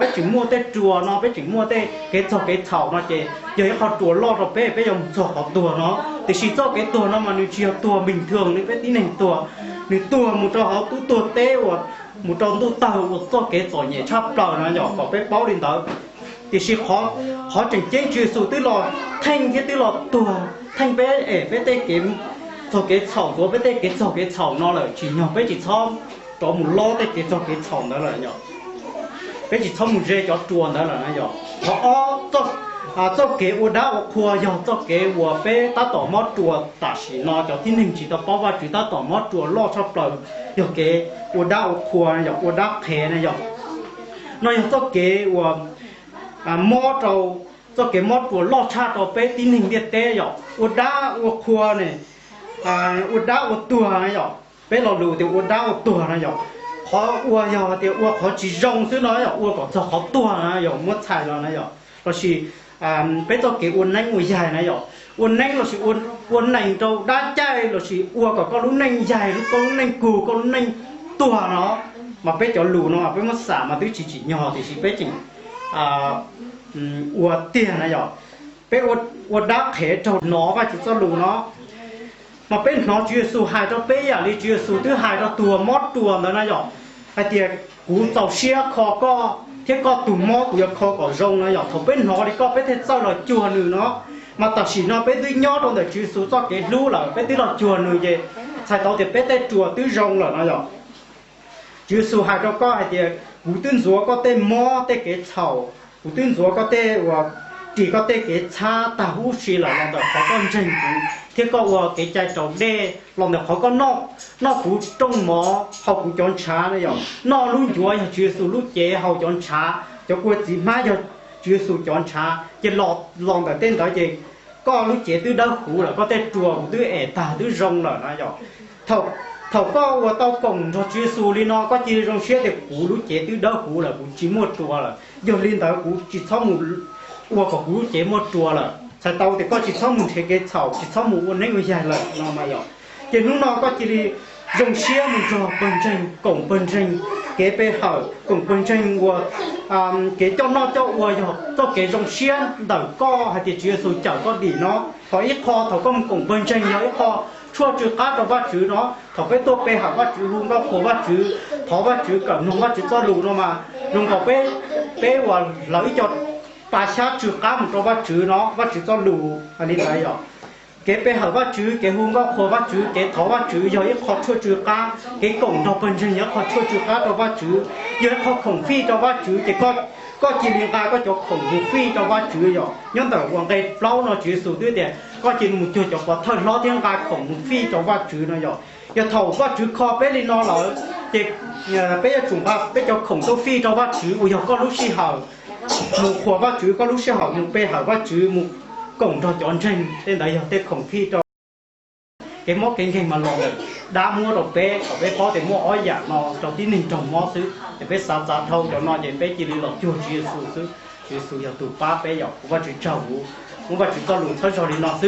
peb tseem muaj tej rua no, peb tseem muaj tej kev txog kev txhaum no ces yog ib qho rua loj rau peb, peb yuav mus txog qhov tuag no. Tiam sis txoj kev tuag no mas nws tsis yog tuag npeeg thwg li peb tib neeg tuag, nws tuag mus rau hauv tub tuag teb uas mus rau ntuj tawg ua txoj kev txom nyem tshaj plaws no yog kom peb paub li ntawd. Tiam sis qhov tseem ceeb Tswv Yexus twb los theej thiab twb los tuag theej peb es peb tej kev txog kev txhaum, tuav peb tej kev txog kev txhaum no lawm, tsim nyog peb tsis txhob rov mus lob tej kev txog kev txhaum ntawd lawm yom. Peb tsis txhob mus ze cov rua ntawd lawm na yom. Qhov ob, txoj kev ua dab ua qhua yog txoj kev uas peb tab tom mob rua tam sim no, cov tib neeg tsis tau paub Vajtswv tab tom mob rua loj tshaj plaws, yog kev ua dab ua qhua yom, ua dab qhev na yom. No yog txoj kev uas mob rau, txoj kev mob rua loj tshaj rau peb tib neeg ntiaj teb yom. Ua dab ua qhua ne, ua dab ua tuag na yom. Peb lo lus tias ua dab ua tuag no yom, qhov ua yog tias ua qhov tsis zoo xwb no yom, ua kom txog qhov tuag na yom, muab txhais los na yom, lossis peb txoj kev ua neeb ua yaig na yom, ua neeb lossis ua neeg rau dab caij lossis ua kom koj lub neej yaig, koj lub neej kug, koj lub neej tuag no, mas peb cov lus no mas peb muab xam mas twb tsis tsim nyog tiam sis peb tseem ua tiag na yom. Peb ua dab qhev raug hnov Vajtswv txoj lus no, mas peb hnov Tswv Yexus hais rau peb yam li Tswv Yexus twb hais rau tus uas mob rua ntawd na yom, hais tias kuv txaus siab kho koj thiab koj tus mob kuv yuav kho kom zoo no yom. Thaum peb hnov li koj peb thiaj txawj los cuag nws no, mas tam sim no peb twb nyob rau ntawm Tswv Yexus txoj kev hlub lawm, peb twb los cuag nws ces txhais tau tias peb tej rua twb zoo lawm no yom. Tswv Yexus hais rau koj hais tias kuv twb ntxuav koj tej mob tej kev txhaum, kuv twb ntxuav koj tej uas ris koj tej kev txhab tag huv si lawm los ntawm qhov koj ntseeg kuv thiab koj ua kev cai raus dej, los ntawm qhov koj noj kuv rooj mov haus kuv cov ntshav na yom. Noj lub ncuav yog Tswv Yexus lub cev, haus cov ntshav, cov kua txiv hmab yog Tswv Yexus cov ntshav, ces los ntawm tej ntawd ces koj lub cev twb dawb huv lawm, koj tej rua kuv twb ev tag twb zoo lawm na yom. Thaum koj ua tau koom nrog Tswv Yexus li no koj cia li zoo siab tias kuv lub cev twb dawb huv lawm, kuv tsis muaj rua lawm, yog li ntawd kuv tsis txhob mus ua kom kuv lub cev muaj rua lawm. Txhais tau tias koj tsis txhob mus nrhiav kev txhaum, tsis txhob mus ua neeb ua yaig lawm no mas yom. Ces hnub no koj cia li zoo siab mus nrog pawg ntseeg, koom pawg ntseeg kev pe hawm, koom pawg ntseeg ua kev coj noj coj ua yog txoj kev zoo siab ntawm koj hais tias Tswv Yexus cawm koj dim no. Thaum ib qho thaum koj mus koom pawg ntseeg yog ib qho tshuaj tsw qab rau Vajtswv no. Thaum peb tuaj pe hawm Vajtswv, hu nkauj qhuas Vajtswv, thov Vajtswv, kawm mloog Vajtswv txoj lus no mas zoo nkaus peb, peb uas hlawv ib co pa xyab tsw qab mus rau Vajtswv no, Vajtswv txoj lus hais li ntawd yom. Kev pe hawm Vajtswv, kev hu nkauj qhuas Vajtswv, kev thov Vajtswv yog ib qho tshuaj tsw qab, kev koom nrog pawg ntseeg yog ib qho tshuaj tsw qab rau Vajtswv, yog ib qho khoom fij rau Vajtswv. Ces koj cia li nqa koj cov khoom mus fij rau Vajtswv yom. Nyob ntawm uas nqe plaub no Tswv Yexus twb tias koj cia li mus cuag cov pov thawj hlob thiab nqa khoom mus fij rau Vajtswv no yom. Yog thaum Vajtswv kho peb li no lawm, ces peb yuav tsum nqa peb cov khoom tuaj fij rau Vajtswv uas yog koj lub sij hawm mus qhuas Vajtswv, koj lub sij hawm mus pe hawm Vajtswv, mus koom nrog cov ntseeg. Tej ntawd yog tej khoom fij rau kev mob kev nkeeg mas los ntawm dab muab rau peb, kom peb paub tias muaj ob yam no rau tib neeg raug mob xwb. Ces peb xav txav dhau cov no ces peb cia li los cuag Tswv Yexus xwb. Tswv Yexus yog tus pab peb yom. Kuv Vajtswv tsaug, kuv muab Vajtswv txoj lus txhawb zog li no xwb.